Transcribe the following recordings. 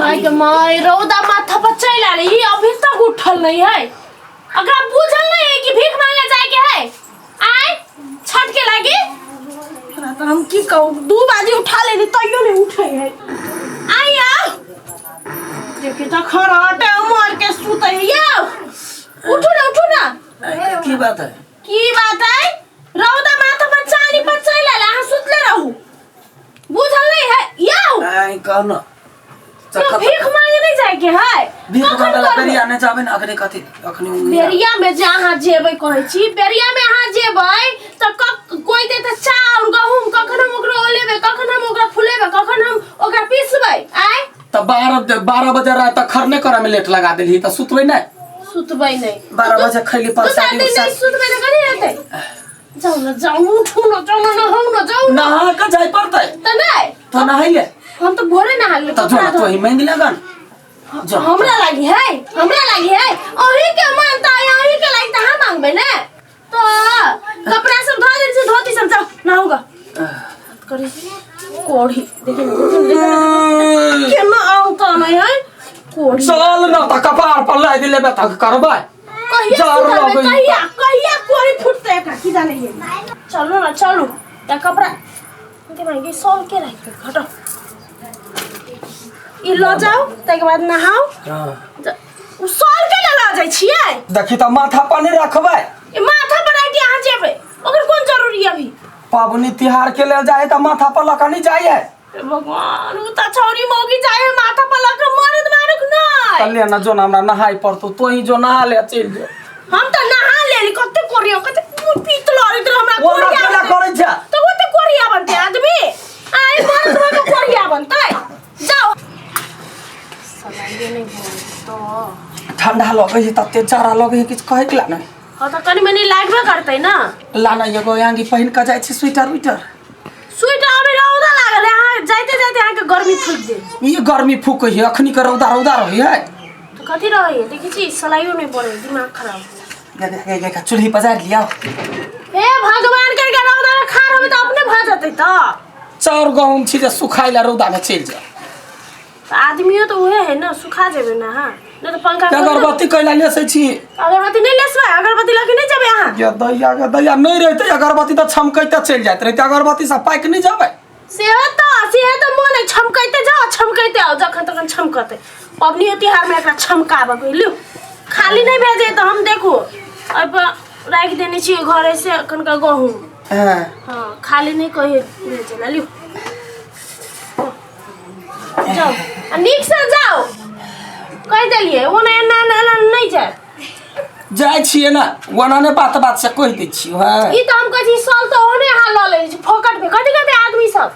My के my, रौदा माथा पर चलि आयल, ई अभी तक उठल नहीं है। एकरा बुझल नहीं है कि भीख मांगे जाए के है आय छठ के लागी। एकरा तऽ हम की कहू, 2 बाजी उठा लेली तैयो नहीं उठे है। आई आओ, देखी तऽ खराटे मार के सुते है। यौ उठू ना, उठू ना। की बात है? की बात है? रौदा माथा पर चानी पर चलि आयल, अहाँ सुतले रहू, बुझल नहीं है यौ? आई कह न। तो भीख मांगे नहीं जाए के है? भीख कखन मांगला? करबै? बेरिया नहि जाबे ने, अखनी कथी अखनी उंगली बेरिया में जे अहाँ जेबै कहै छी, बेरिया में अहाँ जेबै तऽ कोई देतै चाउर गहूम? कखन हम ओकरा ओलेबै, कखन हम ओकरा फुलेबै, कखन हम ओकरा पिसबै आय? तऽ 12 बजे राति तक खरने करे में लेट लगा देलही तऽ सुतबै नहि? सुतबै नहि। 12 बजे खैली दू चारि परसादी। दिन नहि सुतबै तऽ कथी हेतै? जाउ ने, जाउ, उठू ने, जाउ ने, नहाउ ने, जाउ ने। नहा कऽ जाय पड़तै? तऽ नहि। तो नहैले? हम तऽ भोरे नहा लेली। तऽ जो कपड़ा ने, तोही मांगि लेगन जो। हमरा लागी है, हमरा लागी है, अहीं के मानता है, अहीं के लागी तऽ अहाँ मांगबै ने। तो कपड़ा सब धो देने छी, धोती सब, जाओ नहाऊंगा। करी कोढ़ी, देखिन देखिन देखिन केना आउ तो नहीं है कोढ़ी। चल न तऽ कपार पर लादि लेबै तऽ करबै। कहिया जार सुधरबै? लगै। कहिया कहिया कोढ़ी फुटतै एकरा की जाने ये। चलू ना, चलू। या कपड़ा के मांगे सॉल के राख के हटो, ई ल जाओ, ताहिके बाद नहाओ। उ सॉल के लऽ जाइ छियै? देखी तऽ माथा पर नहि रखबै। ई माथा पर आके अहाँ जेबै, ओकर कोन जरूरी अभी? पाबनि तिहार के लेल जाइ तऽ माथा पर लऽ कऽ नहि जाइ है। हे भगवान, उ तऽ छौरी मौगी जाइ है माथा पर लऽ कऽ, मरद मारुक नहि। तऽ ले ना, जो ना, हमरा नहाय पड़तौ, तोही जो नहा ले, चलि जो। हम तऽ नहा लेली। कते कोरिया, कते मुँह पीत लड़ैत रहे हमरा। ओ ना कोरिया केना बनतै। करै छै? तऽ ओते कोरिया बनतै आदमी आइ? मरद भऽ कऽ कोरिया बनतै? जाओ साला, ये नहीं बोल तो। ठंडा लगै है, तते जाड़ा लगै है, किछु कहैके ला नहि। हाँ तऽ कनि मनि लागबे करतै ना। लाना, एगो आंगी पहिन कऽ जाइ छी, स्वेटर उइटर। स्वेटर अभी रौदा लागल है, अहाँ जाइते जाइते अहाँके गर्मी फूक दे। ई गर्मी फूकै है? अखनी के रौदा रौदा रहै है? तऽ कथी रहै है? देखै छी, सलाइयो नहि पड़े, दिमाग खराब। गे गे गे गे, चूल्ही पजारि लियौ। हे भगवान, करके रौदा में खाड़ होबे तऽ अपने भऽ जेतै तऽ। चाउर गहूम छी जे सुखाइ ला रौदा में चलि जाउ। तऽ आदमियो तऽ उहे है ना, सुखा जेबै ना। हाँ, नहि तऽ पंखा तऽ खोलि देबै। अगरबत्ती कैला लेसै छी? अगरबत्ती नहि लेसबै? अगरबत्ती लऽ के नहि जेबै अहाँ? गे दैया, गे दैया, नहि रहितै अगरबत्ती तऽ छमकैते चलि जाइत रहितै, अगरबत्ती से पाकि नहि जेबै? सेहो तऽ मोन है, छमकैते जाओ, छमकैते आओ, जखन तखन छमकतै। पबनियो तिहारमे एकरा छमकाबऽ लियौ, खाली नहि भेजे तऽ हम देखू एहिपर राखि देने छियै घरे से एखनका गहूँम। हँ। हँ, खाली नहि कहियो भेजे ला। लियौ, जाउ आ नीकसँ जाउ, कहि देलियै, ओना एना एना एना नहि जाय। जाइ छियै ने, ओना नहि बात बात से कहि दै छियै। हँ। ई तऽ हम कहै छी, साल तऽ ओहने अहाँ लऽ लेने छी फोकट में, कथी कहतै आदमी सब?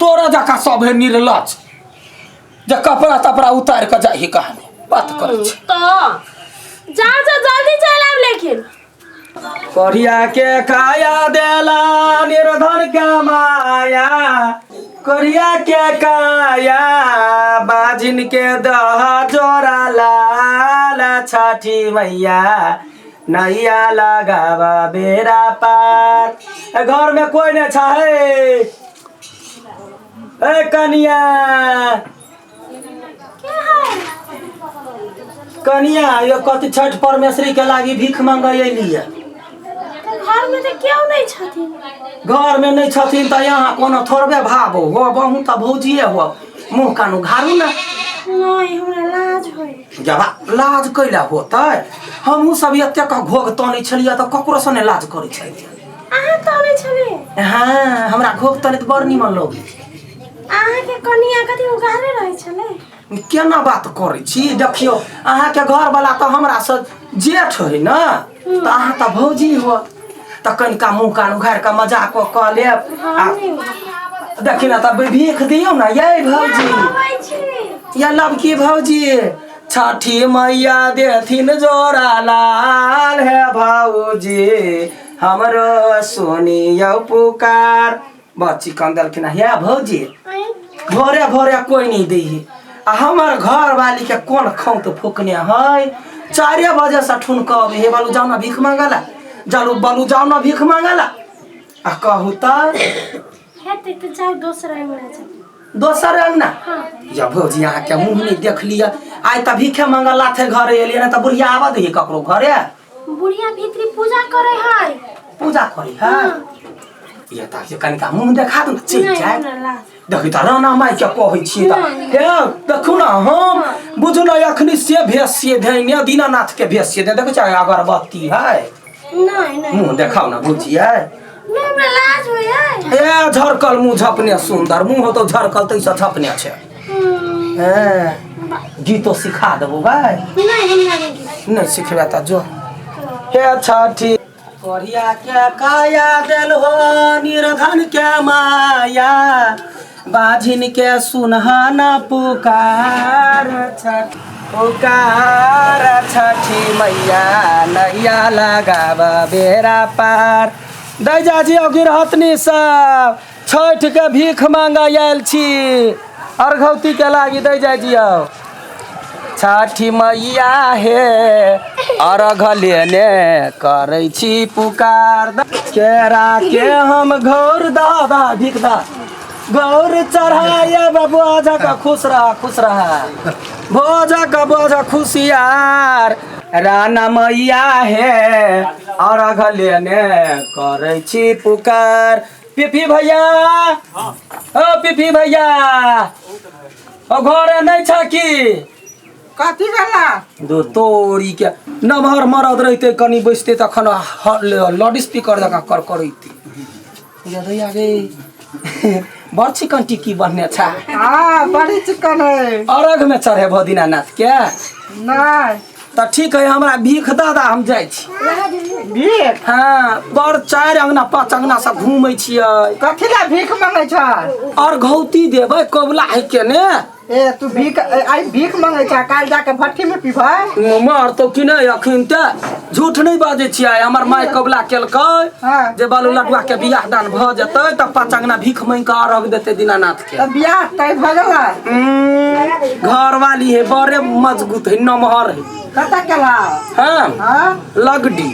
तोरा जकाँ सब है निर्लज जे कपड़ा तपड़ा उतारि कऽ जाइ ही, कहानी बात करै छै। तऽ जा जा, जल्दी चलि आयब लेकिन। कोरिया के काया देला निर्धन के माया, कोरिया के काया बाजिन के दह जोरा लाल, छठी मैया नैया लगावा बेरा पार। ए, घर में कोई नहीं छे? ए कनिया, कनिया, यो कथी छठ परमेश्वरी के लागी भीख मांगे अयली है? घर में तऽ केओ नहि छथिन। घर में नहीं छथिन तऽ यहाँ कोनो थोड़बे भाव हो? बहु तऽ भौजिए हो, मुँह कान उघारू ने। नहि, हमरा लाज होइ। जबा लाज कैला होतै? हमहूँ सब एतेक घोघ तनै छलियै तऽ ककरो से नहि लाज करै छलियै। अहाँ तनै छलियै? हाँ, हमरा घोघ तनै तऽ बड़ निमन लगै। अहाँके कनिया कथी उगारे रहै छलै? केना बात करै छी? देखियौ, अहाँके घरवला तऽ हमरासँ जेठ है ने, तऽ अहाँ तऽ भौजी हो, तऽ कनिका मुँह कान उघारि कऽ मजाक कऽ कऽ लेब। आ देखी ने, तऽ भीख दियौ ने यै भौजी। अबै छी। या लबकी भौजी, छठी मैया देथिन जोड़ा लाल, हे भौजी हमरो सुनियौ पुकार। बड़ चिकन देलखिन हे भौजी। भोरे भोरे कोई नहीं दै है, आ हमर घर वाली के कोन खौत फूकने है, 4 बजे से ठुनक अबै हे, बालू जाउ ना भीख मांगला, जालू बालू जाउ ना भीख मांगला। आ कहू तऽ हेतै तऽ जाउ, दोसर अंगना जाउ। दोसर अंगना या भौजी अहाँके मुँह नहि देख लिअ आइ तऽ भीखे मंगल लाथे घरे एलियै ने तऽ बुढ़िया आबऽ दही ककरो घरे बुढ़िया भीतरी पूजा करे है पूजा करी है ये तऽ जे कनिका मुँह देखा दू ने चलि नहीं जाय हमरा लाज देखी तऽ राणा माय के कहै छियै तऽ हे देखू ने हम बुझू ने अखनी से भेष छियै धैने दीनानाथ के भेष छियै देखै छियै अगरबत्ती है नहीं नहीं मुँह देखाउ ने बुझियै नहीं हमरा लाज होइ है ए झरकल मुँह झपने सुन्दर मुँह होतौ झरकल तैसँ झपने छै ए गीतो सिखा देबो भाय नहीं हमरा नहीं नहि सिखबे तऽ जो हे छठी कोरिया के काया देल हो निर्धन के माया बाझिन के सुनहना पुकार छठ पुकार छठी मैया नैया लगाब बेरा पार दैजा जी गिरहतनी सब छठि के भीख मांग आयल छी अर्घौती के लागी दैजा जी आओ छठी मैया हे अर्घ लेने करै छी पुकार केरा के हम घौर दादा भीख दा गौर चढ़ाए बोझा का खुश रहा खुश रहा बोझा का बोझा खुशियार राना मैया हे अर्घ लेने करै छी पुकार पिपी भैया ओ पिपी भैया ओ घरे नहि छ की कथी भेला दो तोरी के नमहर मरद रहिते कनि बैसते तखन लाउड स्पीकर जकाँ कर करैते दैया गे बड़ चिकन टिक्की बनने छ हाँ बड़ी चिकन है अर्घ में चढ़ेबो दीनानाथ के नहीं तऽ ठीक है हमरा भीख दऽ दऽ हम जाइ छी भीख हाँ बड़ चारि अंगना पाँच अंगना से घूमै छियै कथी ला भीख मंगै छ अर्घौती देबै कबुला है के ने ए तू भीख आई भीख मंगै छ काल जाके भट्ठी में पीबै मरतौ कि नहि अखन तऽ झूठ नहि बाजै छियै हमर माय कबुला केलकै हाँ। जे बालू लटुआ के बियाह दान भऽ जेतै तऽ पाँच अंगना भीख मांगि कऽ अर्घ देतै दीनानाथ के तऽ बियाह तय भऽ गेलै घरवाली है बड़े मजबूत है नमहर है कतऽ केला हाँ हाँ लगडी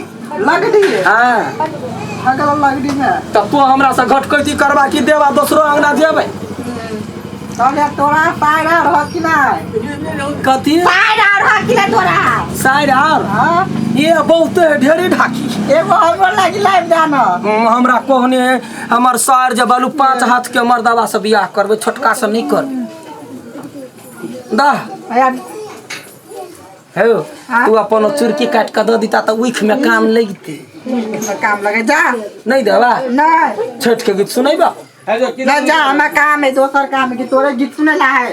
लगडी हाँ भऽ गेल लगडी में तऽ तू हमरा से घटकैती करबा कि देबा दोसरो अंगना जेबै तब यार तोरा पाय रह कि नहि कथी पाय रह कि नहि तोरा साइड आर हाँ ये बहुत है ढेरी ढाकी एगो हमरो लागि लाइब जाना हमरा कहने है हमर सार जे बालू पाँच हाथ के मर्दाबा से बियाह करबै छोटका से नहीं करबै दाह यार हे हाँ? तू अपन चुरकी काट के दऽ दीता तऽ उख में काम लगते काम लगे जा नहीं देबा नहीं छठ के गीत सुनेबा नहीं जा हमरा काम है दोसर काम है कि तोरे गीत सुने ला है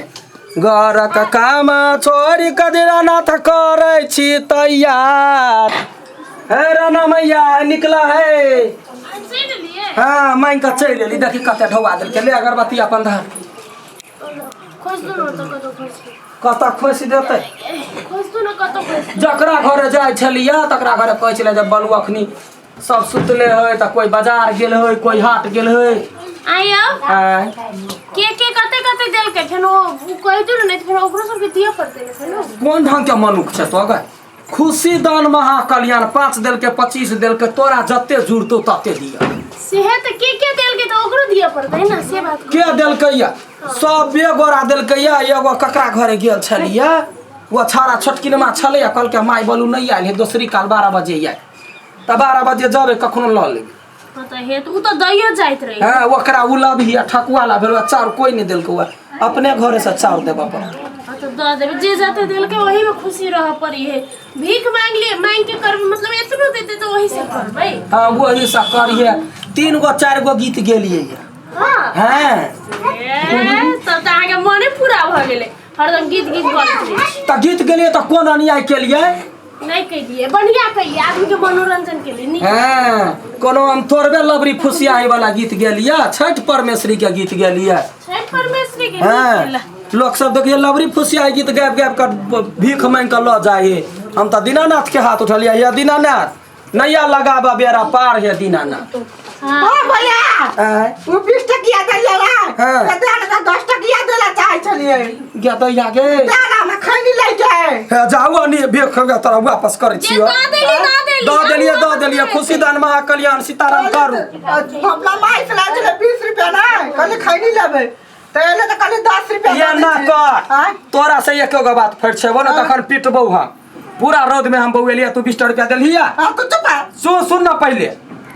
घरक काम छोड़ि कऽ दीनानाथ करै छी तैयार हे राना मैया निकला है चलि एलियै हाँ मांगि कऽ चलि एली देखी कते ढौआ देलकै ले अगरबत्ती अपन धार खोज दू ने तऽ कतौ खोज कतऽ खोसि देतै खोज दू ने कतौ खोज जकरा घरे जाइ छलियै तकरा घरे कहै छलै जे बलु अखनी सब सुतले है तऽ कोइ बाजार गेल है कोइ हाट गेल है आइयो आँय के के कते कते देलकै फेन ओ उ कहि दियौ ने नहि तऽ फेर ओकरो सबके दिअ पड़तै ने फेनो कोन ढंग के मनुख छै तो गै खुशी दान महाकल्याण 5 देलकै 25 देलकै तोरा जते जुड़तौ तते दिअ सेहे तऽ के के देलकै तऽ ओकरो दिअ पड़तै ने से बात के देलकै या सबे गोरा देलकै या एगो ककरा घरे गेल छलियै ओ छाड़ा छोटकिनमा छलैया कहलकै माय बोलू नहि आयल हे दोसरी काल 12 बजे आयल तऽ 12 बजे जेबै कखनो लऽ लेबै हँ तऽ हे तऽ उ तऽ दैयो जाइत रहै हँ ओकरा ओ लबही आ ठकुआ ला भेल चाउर कोइ नहि देलकै ओ अपने घरेसँ चाउर देबऽ पड़त हँ तऽ दऽ देबै जे जते देलकै ओहीमे खुशी रहऽ पड़ी है भीख मांगि लिए मांगि के करबै मतलब एतनो देतै तऽ ओही से करबै हँ वही से करिहे 3 गो 4 गो गीत गेलियै हँ हँ ए, तब तऽ अहाँके मने पूरा भऽ गेलै हरदम गीत गीत करैत रहै छी तऽ गीत गेलियै तऽ कोन अन्याय केलियै नहीं कहिए बढ़िया कहिए आदमी के मनोरंजन के लिए नीक हाँ कोनो हम तोड़बे लबरी फुसियाही वाला गीत गेलियै छठि परमेश्वरी के गीत गेलियै छठि परमेश्वरी के हाँ नीक लोक सब देखिए लबरी फुसियाही गीत गाबि गाबि कऽ भीख मांगि कऽ लऽ जाइ है हम तऽ दीनानाथ के हाथ उठलियै हे दीनानाथ नैया लगाबऽ बेरा पार हे दीनानाथ हाँ ओ भैया आँय उ 20 टकिया देलियै रहे हाँ। तऽ दए ने 10 टकिया देला चाहै छलियै गे दैया गे दए ने हमरा खैनी लै के है हे जाउ अनी भीख खंगा तोरा वापस करै जे छियौ दऽ देली दऽ देली दऽ देलियै दऽ देलियै खुशी दान महाकल्याण सीताराम करू अपना माय से लाए छलै 20 रुपया ने कहलियै खैनी लेबै तऽ एले तऽ कहली 10 रुपया ये दऽ दै ना छी। कर आँय? तोरा से एको गो बात फेर छेबो ना तखन पिटबौ हम पूरा रौद में हम बौएलियै तू 20 रुपया देलही हाँ तू चुप रह। सुन सुन ना पहिले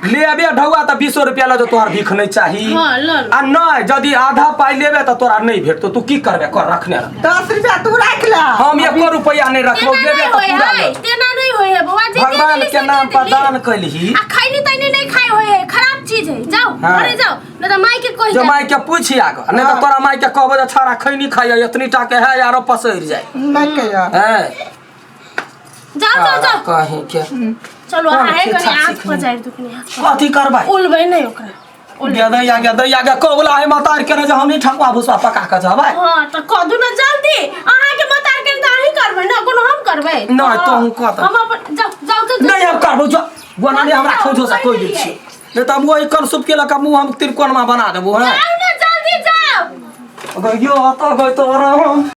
लेबे ढौआ तऽ 20 रुपया लऽ जो तोहर भीख नहीं चाही हाँ, लऽ लो। आ नहीं यदि आधा पाई लेबे तऽ तोरा नहीं भेटतो तू की करबे कर रखने रह 10 रुपया तू राख ले हम एको रुपया नहीं रखबो तेना लेबे नहीं तऽ होय पूरा है लऽ तेना नहीं होय है बौआ जे दे भगवान देली के से नाम दे पर देली। दान कैलही आ खैली तैनी नहीं खाई होय है खराब चीज है जाओ हाँ। घरे जाओ नहीं तो माई के कहि जो जाओ माई के पूछी आग नहीं तऽ तोरा माई के कहबो जे छाड़ा खैनी खाइए एतनी टा के है यारो पसरि जाए नहीं कहिया हैं जाओ जाओ जाओ कहीं के चलो कोन अहाँ है खिस्सा कनी हाथ सीखनी? पजारि दू कनी हाथ पर। कथी करबै उलबै नहीं ओकरा उलबै गे दैया गे दैया गे कबुला हे माता के जे हम नहीं ठकुआ भुसवा पका के जबै हाँ तऽ कह दू ना जल्दी अहाँके मतार के तऽ अहीं करबै ना कोनो हम करबै नहि, हाँ, तोहूँ कह तऽ। हम अपन जाओ जाओ जाओ नहीं हम करबो जो गोना नहीं हमरा खोजो से कोई दै छी नहीं तऽ हम वही कनसुप के लऽ मुँह हम त्रिकोणमा बना देबो हैं जाओ ना जल्दी जाओ गयो तो गयो तोरा हम।